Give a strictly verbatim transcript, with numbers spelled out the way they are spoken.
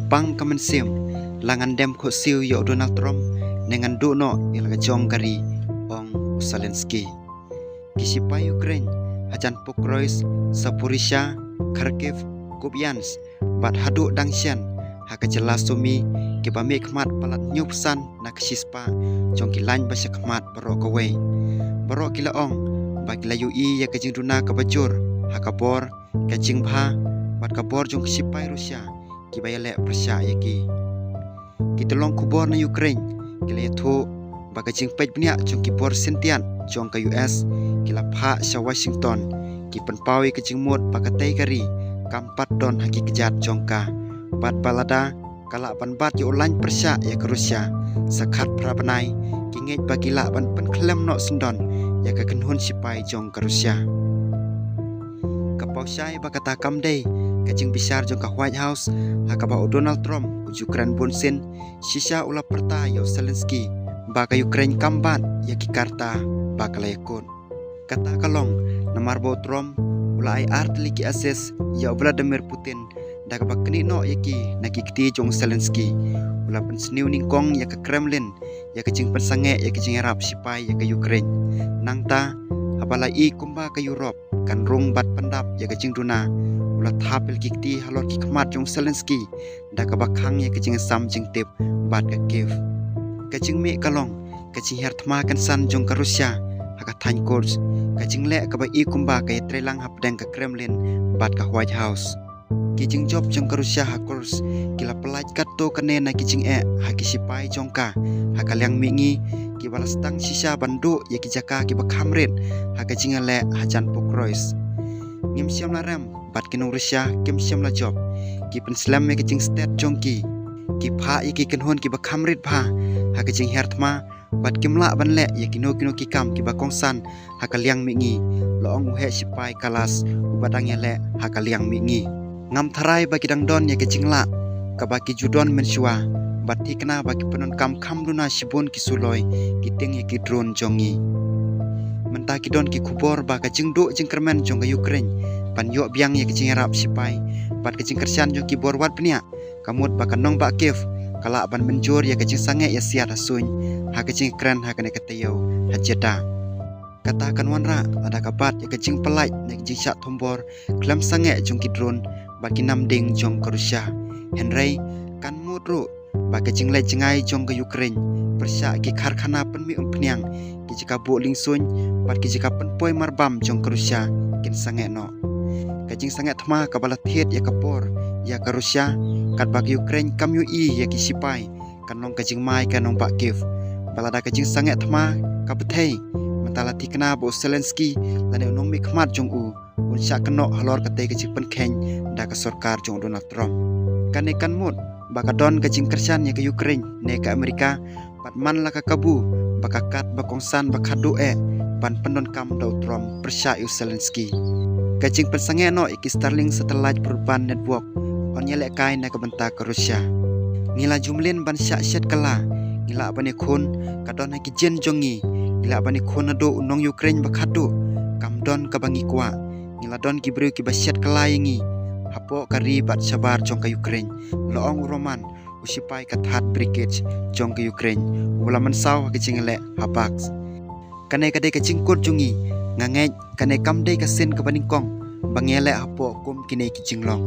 Pang ka mynsiem, la ngan dem khohsiew ïa u Donald Trump, ne ngan duh noh ïa la ka jong ka ri, ong u Zelensky. Ki sipai Ukraine hajan Pokroysk, Zaporizhia, Kharkiv, Kupiansk bad haduh dang shen ha ka jylla Sumy, kiba mih khmat palat hynñiewphew san na ka shispah jong ki lain ba sha khmat baroh kawei. Baroh ki la ong ba ki la ïohi ïa ka jingduna kaba jur ha ka bor, ka jingbha bad ka bor jong ki sipai Russia kiba ïaleh pyrshah ïa ki. Ki tyllong khubor na Ukraine ki la ïathuh ba ka jingpeit bniah jong ki bor syntiat jong ka U S ki la phah sha Washington, ki pynpaw ïa ka jingmut ba katei ka ri kam pat don ha ki kjat jong ka. Bad ba lada ka lah ban bat ïa u lain pyrshah ïa ka Russia sa khatphra bnai, ki ngeit ba ki lah ban pynkhlem noh syndon ïa ka kynhun sipai jong ka Russia. Ka paw shai ba kata kam dei ka jingbishar jong ka White House, ha kaba u Donald Trump u ju kren bunsien, shisha u la pyrta ïa u Zelensky ba ka Ukraine kam bat ïa ki karta ba ka la ïakut. Kata ka long namar ba u Trump u la ai ar tylli ki assist ïa u Vladimir Putin, da kaba knieh noh ïa ki na ki kti jong u Zelensky. U la pynsniew nyngkong ïa ka Kremlin ïa ka jingpynsangeh ïa ka jingïarap sipai ïa ka Ukraine. Nangta, haba la i kumba ka Europe kan rung bad pyndap ïa ka jingduna, u la thap ïa ki kti halor ki khmat jong u Zelensky, da kaba khang ïa ka jingsam jingtip bad ka Kyiv. Ka jingmih ka long ka jinghiar thma kynsan jong ka Russia ha ka thaiñ Kursk, ka jingleh kaba i kumba ka ïatreilang hapdeng ka Kremlin bad ka White House. Ki jingjop jong ka Russia ha Kursk ki la pyllait katto katne na ki jingeh ha ki sipai jong ka ha ka liang mihngi, kiba la sdang shisha ban duh ïa ki jaka kiba kham rit ha ka jingïaleh hajan Pokroysk. Ngim shym la rem bad ki nong Russia kim shym la jop. Ki pynslem ïa ka jingstet jong ki. Ki phah ïa ki kynhun kiba kham rit bha ha ka jinghiar thma bad kim lah ban leh ïa kino kino ki kam kiba kongsan ha ka liang mihngi, la ong u heh sipai Kallas uba dang ïaleh ha ka liang mihngi. Ngam tharai ba ki dang don ïa ka jinglah kaba ki ju don mynshuwa, bad thikna ba ki pyndonkam kham duna shibun ki suloi, ki tieng ïa ki drone jong ngi. Mynta ki don ki khubor ba ka jingduh jingkyrmen jong ka Ukraine ban ïoh biang ïa ka jingïarap sipai bad ka jingkyrshan jong ki bor wad bniah, ka mut ba ka nongbah Kyiv ka lah ban mynjur ïa ka jingsangeh ïasiat ha suiñ ha ka jingkren ha kane ka taïew ha Jeddah. Kata kan wanrah lada ka bat ïa ka jingpyllait na ka jingshah thombor khlem sangeh jong ki drone bad ki namding jong ka Russia. Hynrei kan mut ruh ba ka jingleit jngai jong ka Ukraine pyrshah ki karkhana pynmih umphniang, ki jaka buh liengsuiñ bad ki jaka pynpoi marbam jong ka Russia kin sangeh noh. Ka jingsangeh thma kaba la thied ïa ka por ïa ka Russia, katba ka Ukraine kam ïohi ïa ki sipai, kan long ka jingma ïa ka nongbah Kyiv. Ba lada ka jingsangeh thma ka bthei, mynta la thikna ba u Zelensky lane u nongmihkhmat jong u un shah kynnoh halor katei ka jingpynkheiñ da ka sorkar jong u Donald Trump. Kane kan mut ba ka don ka jingkyrshan ïa ka Ukraine ne ka Amerika, bad man la ka kabu ba ka kat ba kongsan ba khadduh eh ban pyndonkam da u Trump pyrshah ïa u Zelensky. Ka jingpynsangeh noh ïa ki Starlink satellite broadband network yn ïalehkai na ka bynta ka Russia. Ngi la ju mlien ban shah shet kylla, ngi lah ban ïakhun ka don ha ki jin jong ngi, ngi lah ban ïakhun naduh u nong Ukraine ba khadduh, kam don kaba ngi kwah. Ngi la don ki briew kiba shet kylla ïa ngi hapoh ka ri bad shabar jong ka Ukraine, la ong u Roman, u sipai ka Third Brigade jong ka Ukraine, uba la mynsaw ha ka jingïaleh ha Bakhmut. Kane ka dei ka jingkut jong ngi, nga ngeit kane kam dei ka sien kaba nyngkong ba ngi ïaleh hapoh kum kine ki jinglong.